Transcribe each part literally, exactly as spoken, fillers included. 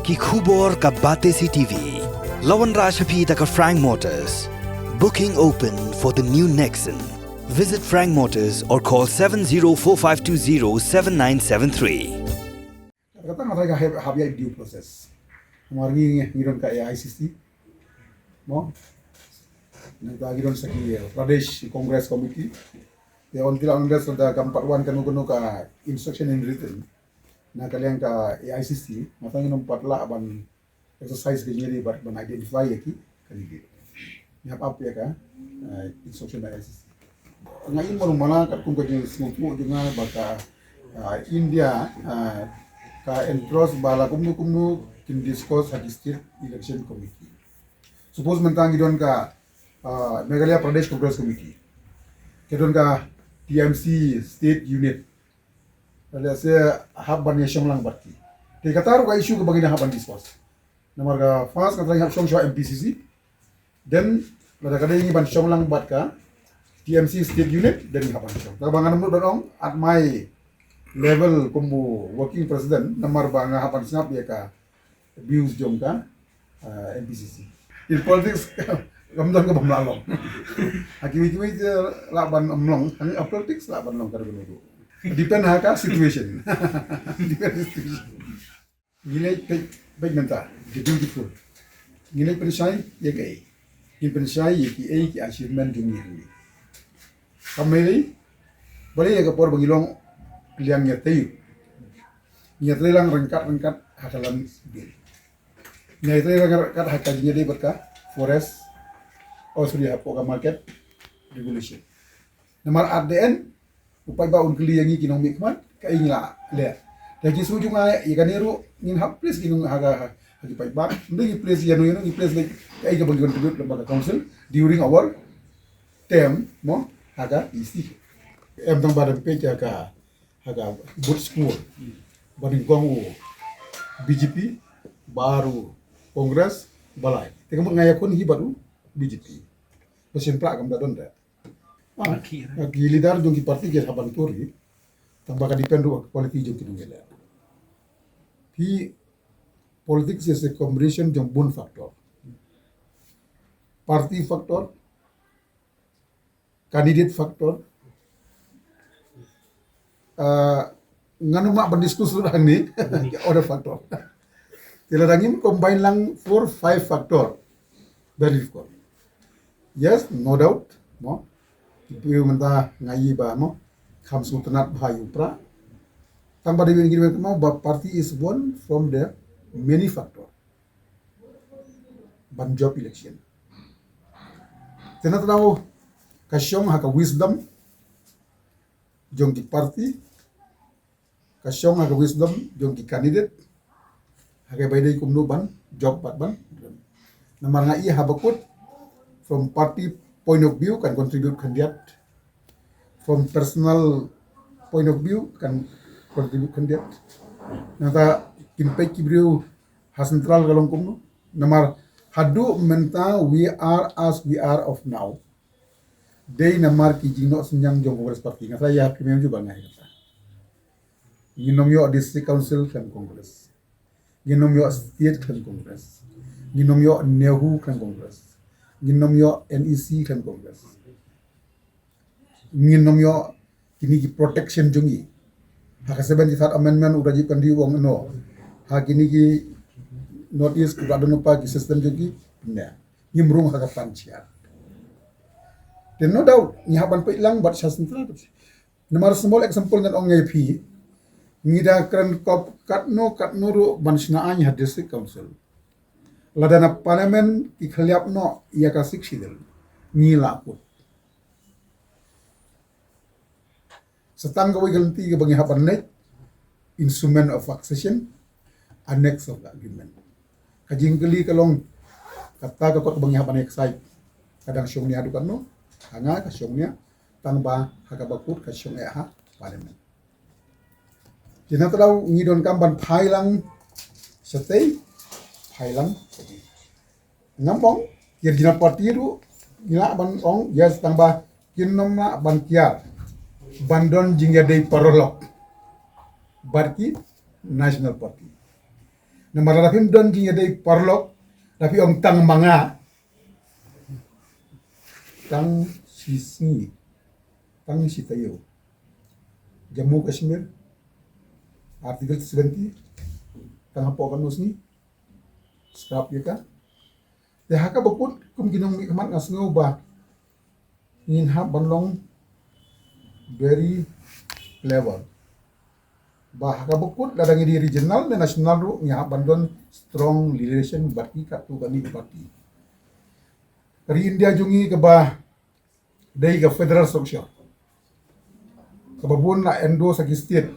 Ki khubor ka Batesi T V. La wanrah sha phi da ka Frank Motors. Booking open for the new Nexon. Visit Frank Motors or call seven zero four five two zero seven nine seven three. Kata nga try ka hap, hap ïa due process. Namar ngi, ngi don ka A I C C. Mo? Nangta ngi don sa ki, eh, Pradesh Congress Committee. Te ong ki la ong da kam pat wan kano kano ka instruction in written na ka liang ka A I C C, mynta ngin ym pat lah ban exercise ka jingïadei bad ban identify ïa ki candidate. Ngi hap ap ïa ka, eh, instruction na A I C C. Nga im mano mano katkum ka jingsngewthuh jong nga ba ka, eh, India, eh, ka entrust ba la kumno kumno kin discuss ha ki state election committee. Suppose mynta ngi don ka, eh, Meghalaya Pradesh Congress Committee, ki don ka T M C state unit. Lada se hap ban ïa shong lang bad ki. Te kata ruh ka issue kaba ngi dang hap ban discuss. Namar ka first ka tang hap shong sha M P C C. Then lada ka dei ngi ban shong lang bad ka T M C state unit, then ngi hap ban shong. Kaba ngan mut ban ong at my level kum u working president, namar ba nga hap ban sngap ïa ka views jong ka, ah, M P C C. In politics, kam don kaba ym lah long. Ha kiwei kiwei te lah ban ym long, ha politics lah ban long ka dei ka dei. Depend ha ka situation. Depend ha situation. Ngi leit peit, peit mynta, the beautiful. Ngi leit pynshai ïa kaei? Ngi pynshai ïa kiei ki achievement jong ngi hangne. Kam lei, balei ïa ka por ba ngi long liang ïa taïew. Ngi ïatrei lang ryngkat ryngkat ha ka land bill. Ngi ïatrei lang ryngkat ha ka jingïadei bad ka forest, oh sorry, hapoh ka market regulation. Namar at the end, u paidbah un kylli ïa ngi ki nongmihkhmat, kaei ngi la leh. Te ki shu jong nga ïa kane ruh ngin hap place ki nong ha ka, ha ki paidbah. Ym dei ngi place ïano ïano, ngi place leh kaei kaba ngi contribute lyngba ka council during our term, mo, ha ka E C. Em tang ba dang peit ïa ka ha ka booth score. Ba nyngkong u B J P, ba ar u Congress, ba lai. Te ka mut nga ïakhun hi bad u B J P. Ba sien pra kam da don da. Ah, ki leader jong ki party ki hap ban tur hi. Tang ba ka depend ruh ha ka quality jong ki nongïaleh. Phi, politics is a combination jong bun factor. Party factor, candidate factor. Ah, ngan ym lah ban discuss ruh hangne. Other factor. Te lada ngim combine lang four, five factor, very difficult. Yes, no doubt, mo. Ki briew mynta nga ïohi ba, mo, kham sngewtynnat bha ïa u pra. Tang ba dei ngi, mo, ba party is one from the many factor ban jop election. Te na tang ka shong ha ka wisdom jong ki party, ka shong ha ka wisdom jong ki candidate, ha kaba dei kumno ban jop bad ban. Namar nga ïohi ha bakut, from party point of view kan contribute khyndiat, from personal point of view kan contribute khyndiat. Nangta kin peit ki briew ha central ka long kumno. Namar haduh mynta we are as we are of now. Dei namar ki jingnoh synñiang jong Congress Party. Nga sa ïa hap ki mem ju ba nga ïa kata. Ngin ym ïoh District Council khlem Congress. Ngin ym ïoh State khlem Congress. Ngin ym ïoh NEHU khlem Congress. Ngin ym ïoh N E C khlem Congress. Ngin ym ïoh kine ki protection jong ngi. Ha ka seventy-third amendment u Rajiv Gandhi u ong no. Ha kine ki North East ki ba don pa ki system jong ki. Ne. Ngim rung ha ka panchayat. Then no doubt ngi hap ban peit lang bad sha central. Namar small example ngan ong ïa phi. Ngi da kren kop katno katno ruh ban shna aiñ ha district council. Lada na parliament ki khliap noh ïa ka Sixth Schedule, ngi la kut. Sa tang kawei ka lynti kaba ngi hap ban leit, instrument of accession, annex of the agreement. Ka jingkylli ka long, kata ka kot kaba ngi hap ban excite. Ka dang shong nia haduh katno, ha nga ka shong nia, tang ba ha kaba kut ka shong eh ha parliament. Te na tang ngi donkam ban phai lang shatei, phai lang shatei. Ngam ong, ki regional party ruh, ngi lah ban ong, yes, tang ba kin ym lah ban kiar ban don jingïadei paralok bad ki national party. Namar lada phim don jingïadei paralok, da phi ong tang ma nga, tang shi sngi, tang shi taïew. Jammu Kashmir, Article seventy, tang hapoh katno sngi, skrap ïa ka. Te ha kaba kut kum ki nongmihkhmat nga sngew ba ngin hap ban long very clever. Ba ha kaba kut lada ngi dei regional ne national ruh ngi hap ban don strong relation bad ki katto katne ki party. Ka ri India jong ngi kaba dei ka federal structure, kaba bun la endorse ha ki state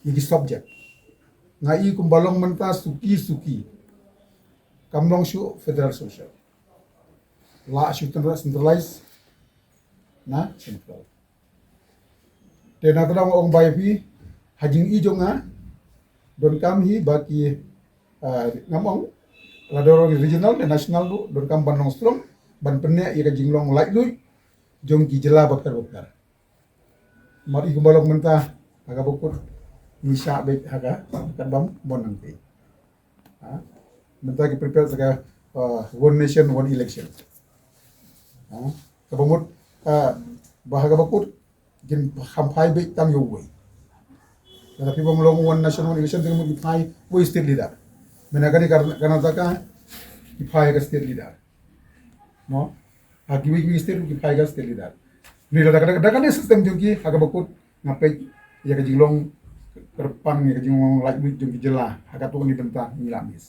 ïa ki subject. Nga i kumba long mynta suki suki, kam long shuh federal structure. La shu centralize na central. Te na tang ong bai phi, ha jing i jong nga, donkam hi ba ki, ah, ngam ong, lada regional ne national ruh, donkam ban long strong, ban pynïaid ïa ka jinglong laitluid jong ki jylla bapher bapher. Mar i kumba long mynta, ha kaba kut ngi shah beit ha ka katba mon nangtei. Ha? Mynta ki prepare sa ka, uh, one nation, one election. Ha? Kaba mut, uh, ba ha kaba kut kin kham phai beit tang ïa uwei. Lada phi ong long one nation, one election, te ka mut ki phai uwei state leader. Mynta kane Kar-, Karnataka ki phai ka state leader. Mo? Ha kiwei kiwei state ki phai ka state leader. Ni lada ka, da kane system jong ki ha kaba kut nga peit ïa ka jinglong kyrpang, ïa ka jinglong laitluid jong ki jylla ha katto katne bynta ngi la miss.